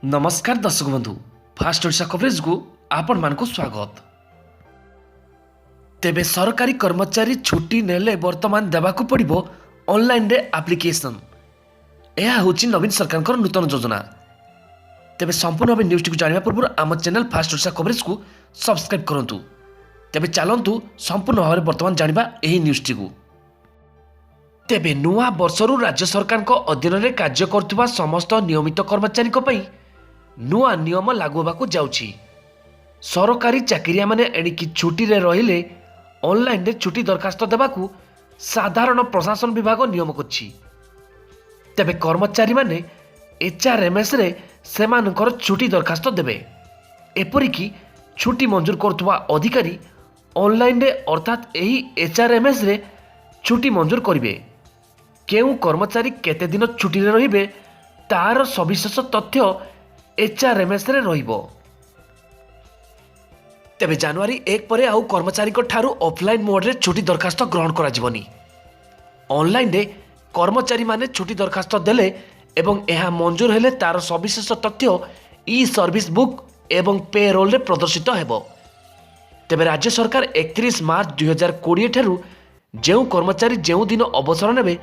ନମସ୍କାର ଦର୍ଶକ ବନ୍ଧୁ, ଫାଷ୍ଟ ଓଡ଼ିଶା କଭରେଜକୁ ଆପଣମାନଙ୍କୁ ସ୍ୱାଗତ। ତେବେ ସରକାରୀ କର୍ମଚାରୀ ଛୁଟି ନେଲେ ବର୍ତ୍ତମାନ ଦେବାକୁ ପଡ଼ିବ ଅନଲାଇନରେ ଆପ୍ଲିକେସନ୍। ଏହା ହେଉଛି ନବୀନ ସରକାରଙ୍କର ନୂତନ ଯୋଜନା। ତେବେ ସମ୍ପୂର୍ଣ୍ଣ ଭାବେ ନ୍ୟୁଜ୍ଟିକୁ ଜାଣିବା ପୂର୍ବରୁ ଆମ ଚ୍ୟାନେଲ୍ ଫାଷ୍ଟ ଓଡ଼ିଶା କଭରେଜକୁ ସବସ୍କ୍ରାଇବ୍ କରନ୍ତୁ। ତେବେ ଚାଲନ୍ତୁ, ସମ୍ପୂର୍ଣ୍ଣ ଭାବରେ ବର୍ତ୍ତମାନ ଜାଣିବା ଏହି ନ୍ୟୁଜ୍ଟିକୁ। ତେବେ ନୂଆ ବର୍ଷରୁ ରାଜ୍ୟ ସରକାରଙ୍କ ଅଧୀନରେ କାର୍ଯ୍ୟ କରୁଥିବା ସମସ୍ତ ନିୟମିତ କର୍ମଚାରୀଙ୍କ ପାଇଁ ନୂଆ ନିୟମ ଲାଗୁ ହେବାକୁ ଯାଉଛି। ସରକାରୀ ଚାକିରିଆମାନେ ଏଣିକି ଛୁଟିରେ ରହିଲେ ଅନଲାଇନରେ ଛୁଟି ଦରଖାସ୍ତ ଦେବାକୁ ସାଧାରଣ ପ୍ରଶାସନ ବିଭାଗ ନିୟମ କରିଛି। ତେବେ କର୍ମଚାରୀମାନେ ଏଚ୍ଆର୍ଏମ୍ଏସ୍ରେ ସେମାନଙ୍କର ଛୁଟି ଦରଖାସ୍ତ ଦେବେ। ଏପରିକି ଛୁଟି ମଞ୍ଜୁର କରୁଥିବା ଅଧିକାରୀ ଅନଲାଇନରେ, ଅର୍ଥାତ୍ ଏହି ଏଚ୍ଆର୍ଏମ୍ଏସ୍ରେ ଛୁଟି ମଞ୍ଜୁର କରିବେ। କେଉଁ କର୍ମଚାରୀ କେତେ ଦିନ ଛୁଟିରେ ରହିବେ, ତାହାର ସବିଶେଷ ତଥ୍ୟ ଏଚ୍ଆର୍ଏମ୍ଏସ୍ରେ ରହିବ। ତେବେ ଜାନୁଆରୀ 1 ପରେ ଆଉ କର୍ମଚାରୀଙ୍କ ଠାରୁ ଅଫଲାଇନ୍ ମୋଡ଼ରେ ଛୁଟି ଦରଖାସ୍ତ ଗ୍ରହଣ କରାଯିବନି। ଅନଲାଇନରେ କର୍ମଚାରୀମାନେ ଛୁଟି ଦରଖାସ୍ତ ଦେଲେ ଏବଂ ଏହା ମଞ୍ଜୁର ହେଲେ ତାର ସବିଶେଷ ତଥ୍ୟ ଇ ସର୍ଭିସ ବୁକ୍ ଏବଂ ପେ ରୋଲରେ ପ୍ରଦର୍ଶିତ ହେବ। ତେବେ ରାଜ୍ୟ ସରକାର 31 ମାର୍ଚ୍ଚ 2020 ଠାରୁ ଯେଉଁ କର୍ମଚାରୀ ଯେଉଁ ଦିନ ଅବସର ନେବେ,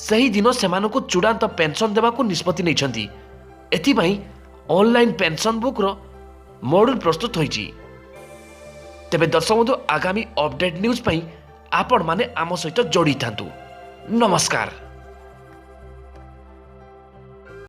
ସେହି ଦିନ ସେମାନଙ୍କୁ ଚୂଡ଼ାନ୍ତ ପେନ୍ସନ୍ ଦେବାକୁ ନିଷ୍ପତ୍ତି ନେଇଛନ୍ତି। ଏଥିପାଇଁ ଅନଲାଇନ୍ ପେନ୍ସନ୍ ବୁକ୍ର ମଡୁଲ୍ ପ୍ରସ୍ତୁତ ହୋଇଛି। ତେବେ ଦର୍ଶକ ବନ୍ଧୁ, ଆଗାମୀ ଅପଡେଟ୍ ନ୍ୟୁଜ୍ ପାଇଁ ଆପଣମାନେ ଆମ ସହିତ ଯୋଡ଼ିଥାନ୍ତୁ। ନମସ୍କାର।